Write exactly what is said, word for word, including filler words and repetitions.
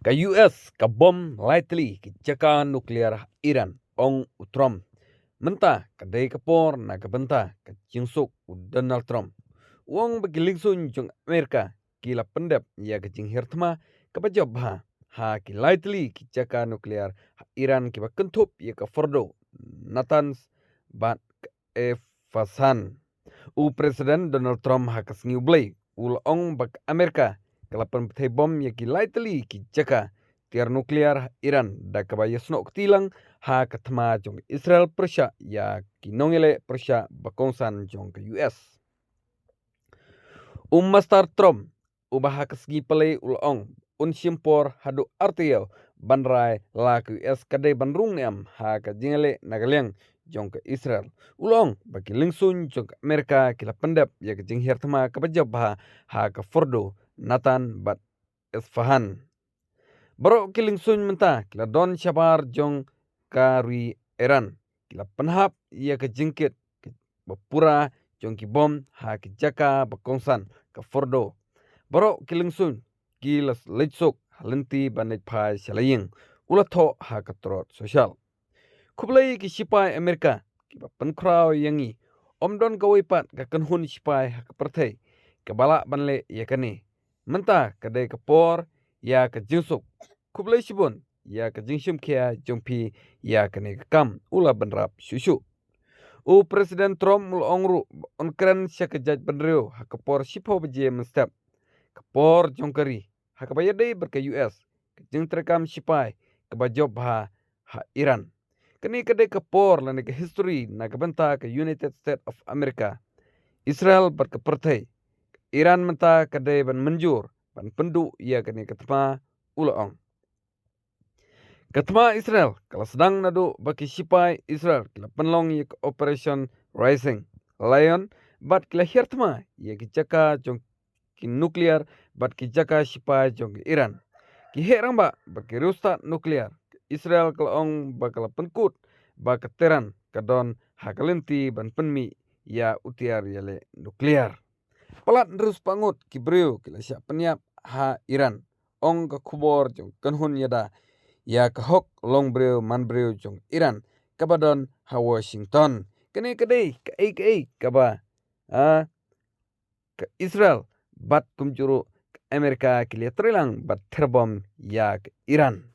Ka U S ka bom lai tylli ki jaka nuklear ha Iran, ong u Trump. Mynta ka dei ka por na ka bynta ka jingsuk u Donald Trump. U ong ba ki lyngsuiñ jong Amerika ki la pyndep ïa ka jinghiar thma kaba jop bha ha ki lai tylli ki jaka nuklear ha Iran kiba kynthup ïa ka Fordo, Natanz bad ka Isfahan. U President Donald Trump ha ka sngi U Blei u la ong ba ka Amerika ka la pynbthei bom ïa ki lai tylli ki jaka tiar nuklear ha Iran da kaba ïasnoh kti lang ha ka thma jong ka Israel pyrshah ïa ki nongïaleh pyrshah ba kongsan jong ka U S. U Mister Trump uba ha ka sngi Palei u la ong un shim por haduh ar taïew ban rai la ka U S ka dei ban rung ne em ha ka jingïaleh na ka liang jong ka Israel. U la ong ba ki lyngsuiñ jong ka Amerika ki la pyndep ïa ka jinghiar thma kaba jop bha ha ka Fordo, Natanz bad Isfahan. Baroh ki lyngsuiñ mynta ki la don shabar jong ka ri Iran. Ki la pynhap ïa ka jingkit ba pura jong ki bom ha ki jaka ba kongsan ka Fordo. Baroh ki lyngsuiñ ki la leit suk ha lynti ba nait phai sha la ïing, u la thoh ha ka trot social. Khublei ki shipai Amerika kiba pynkhraw ïa ngi. Ym don kawei pat ka kynhun shipai ha ka pyrthei kaba lah ban leh ïa kane. Mynta ka dei ka por ïa ka jingsuk. Khublei shibun ïa ka jingshim khia jong phi ïa kane ka kam, u la bynrap shuh shuh. U President Trump u la ong ruh ba un kren sha ka jaitbynriew ha ka por shiphew baje mynstep, ka por jong ka ri, ha kaba ïadei bad ka U S ka jingtreikam shipai kaba jop bha ha Iran. Kane ka dei ka por lane ka history na ka bynta ka United States of America. Israel bad ka pyrthei. Iran mynta ka dei ban mynjur ban pynduh ïa kane ka thma, u la ong. Ka thma Israel ka la sdang naduh ba ki shipai Israel ki la pynlong ïa ka Operation Rising Lion bad ki la hiar thma ïa ki jaka jong ki nuklear bad ki jaka shipai jong ka Iran. Ki heh rangbah bad ki riewstad nuklear ka Israel ka la ong ba ka la pynkut ba ka Tehran ka don ha ka lynti ban pynmih ïa u tiar ïaleh nuklear. Palat hynriew spah ngut ki briew ki la shah pynïap ha Iran, ong ka khubor jong ka kynhun ïada ïa ka hok longbriew manbriew jong Iran kaba don ha Washington. Kane ka dei kaei kaei kaba, ah, ka Israel bad kumjuh ruh ka Amerika ki la ïatreilang bad ther bom ïa ka Iran.